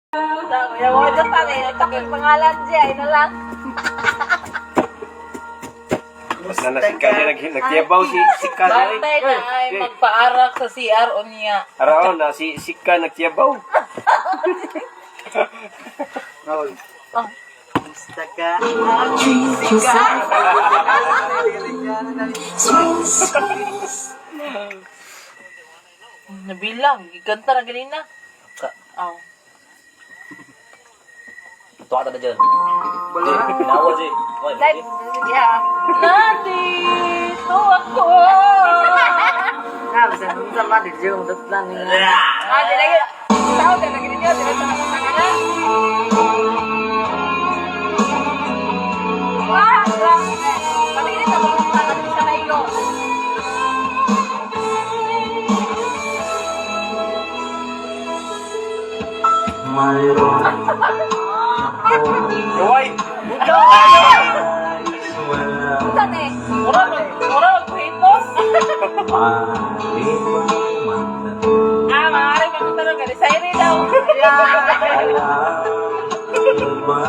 Kuya mo ito sa akin. Ito kay pangalan siya. Ina lang. Na na si Kanya nagtiyabaw si si Kanya. Bantay na ay magpaarak sa CR o niya. Araw na si si Ka nagtiyabaw. Kumusta ka? Nabilang, giganta na ganina. Aw. Tuwa ka na dyan. Pinawa dyan. Live. Yeah. Nandito ako. Na, basta nung sama, di siya kung datlan niya. Ah, di lagi. Tao na lagi ninyo, di ba sa na? Wah, grabe. Patingin sa mga pangalan sa maigo. Mayroon Uy, nais wala Saan eh? Mura mag mura magkuhitos. Maliban man Ah, maaari magtanong ka. Sa iri daw. alam ba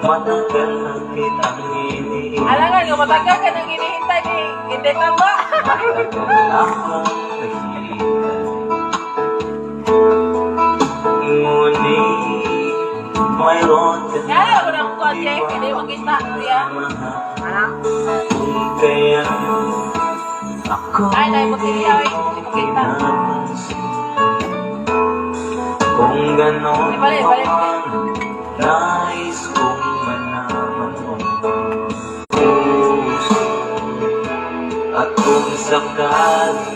matagal na kitang iniibig. Alangan, kung matagal ka nang hinihintay ni hindi ka ba? Matagal akong naghihintay. Ngunit mayroon ka Kaya ako nang kuha, Jeff. Hindi makita siya. mahal. Kung kaya ako Ay, dahil mo siya, ay, hindi makita. pinapansin. Kung ganon Di bale, bale. pa man, nais kong malaman mo puso. At kung sakali,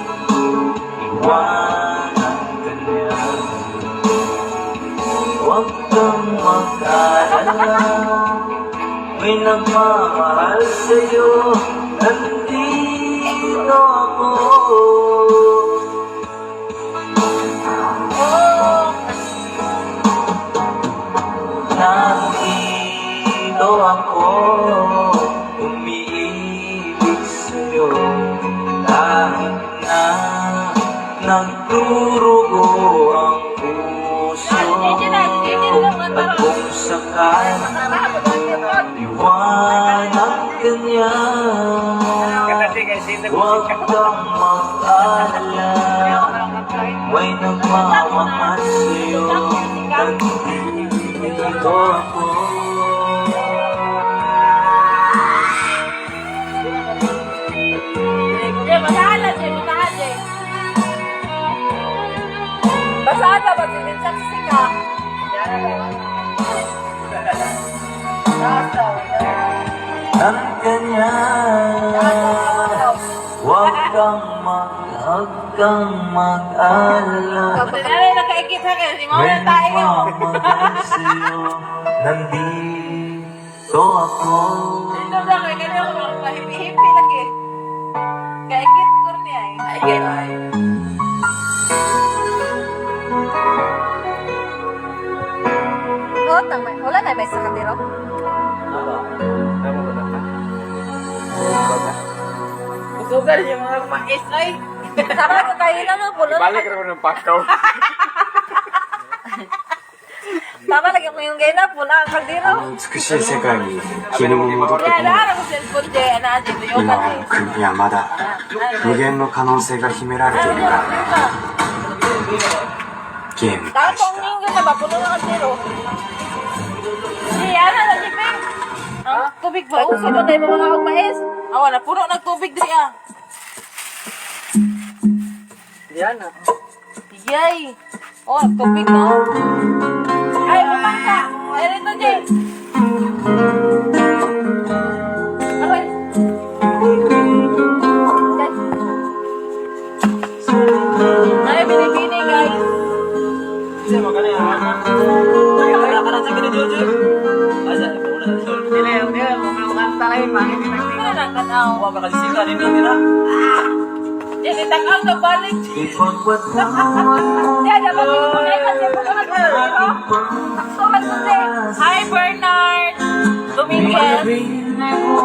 iwanan ka niya, huwag kang mag-alala. May nagmamahal sa'yo, nandito ako. Nandito ako, umiibig sa'yo. Kahit na nagdurugo ang puso. At kung sakali, iwanan ka niya, kasi kay si huwag kang mag-alala. May nagmamahal sa'yo, nandito ako. Jay, basahan na, Jay. Basahan, Jay. Basahan na ba? Sinitsaksi ka. Ang kanya, huwag kang mag-alala. Sinanay nakaikit ha kayo. Si Mama May na tayo. nagmamahal sa'yo, nandito ako. Dito na kayo. Kaya ako mahipi-hipi lagi. Kaikit siguro niya eh. Kaikit. Oh, tama. Wala na may sakatiro. Usugal yung mga mais ay. Sama ko kayo na no, pulo. Balik ra ko ng pakaw. Tama lagi ko yung gay na puno ang kaldero. あの美しい世界に昨日も戻ってこ Kaya ない na ako cellphone Jay. Ana, Jay. Tuyo 今 ka は国にはまだ無限の可能性が秘められているからゲーム Tapos 開始 ang だ linggo na ba? Puno na kaldero. Jay, ana na, Jay. Peng. Ang tubig ba? Uso ba tayo mga akong mais? Awa na, puno ng tubig diri ah. Yan ah. Yay! Oh, tubig no? Ay, bumangka! Ay, rito, Jay! Aray! Ay, binibini, guys! Dili, dili, mamang kanta lang, pangit yung Ano lang tanaw? Jay, itakaw na balik! Ipagpatawad mo Jay, dapat yung mga kasi puno ng tubig, oh. Sakto man ko eh. Hi, Bernard! Dominguez! mo.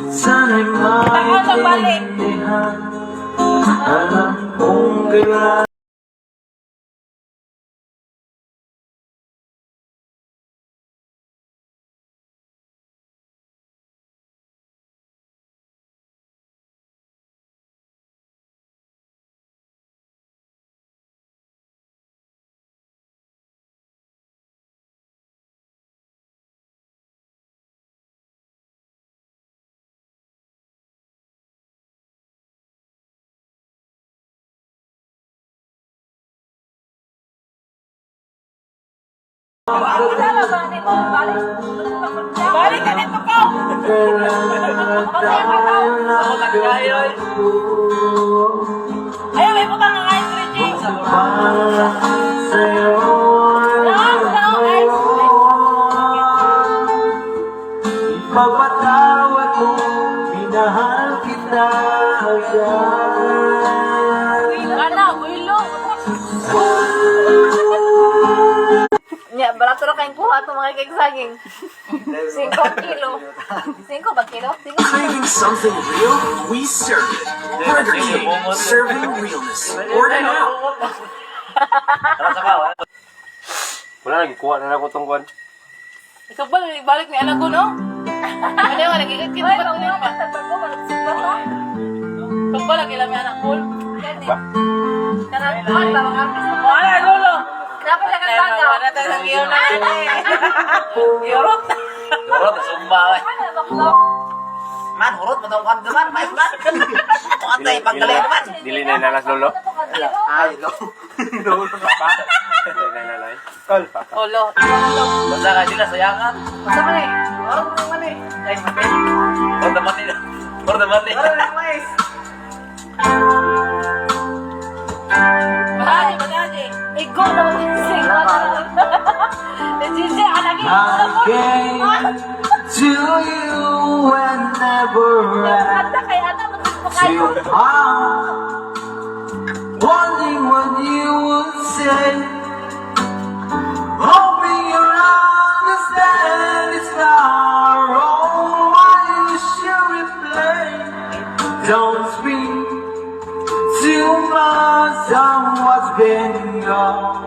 Sana'y Takaw na balik! maintindihan. Alam kong kailangan Balik ka dito ko. Ako nagkayo eh. Ayaw, may butang ang ice cream, Jay. Naang, naang, ice. Ipapatawad mo, minahal kita agad. Ana, ulo. Nya, barato ra kayong kuha itong mga keg saging. 5 kilo. 5 ba kilo? 5. Craving something real? We serve it. Burger King, serving realness. Order now. Tara sa kawa. Wala lagi kuha na ako tong kuan. Ikaw ba, balik ni anak ko, no? Ano yung nagigit Ay, ba ito mga pa? tagbago, malapit ba? Pag ba lagi lang may anak ko? Ba? Karang kuwan ba, mga artist mo? Wala, lolo. Dapat lang ang bagaw. Wala tayo ng iyo na. Yorot. Hurot, sumba eh. Ano, baklo? Man, hurot, matong kanto man, mais man. Atong antay, pagdalay naman. Dili na nalas lolo. Ay, lo. Papa. Dili na nalay. Kol papa. Olo. Basta ka sila, sayangan. Basta man eh. Hurot mo naman eh. Ay, mati. Hurot naman nila. Hurot naman nila. Hurot na mais. Badaji, badaji. Igo na mag-sing. Gigi, alagi. I came to you whenever I Kanta kay ata, magsigpo kayo. feel hard, wondering what you would say, hoping you'll understand it's not wrong. Why you should replay? Don't speak too much on what's been gone.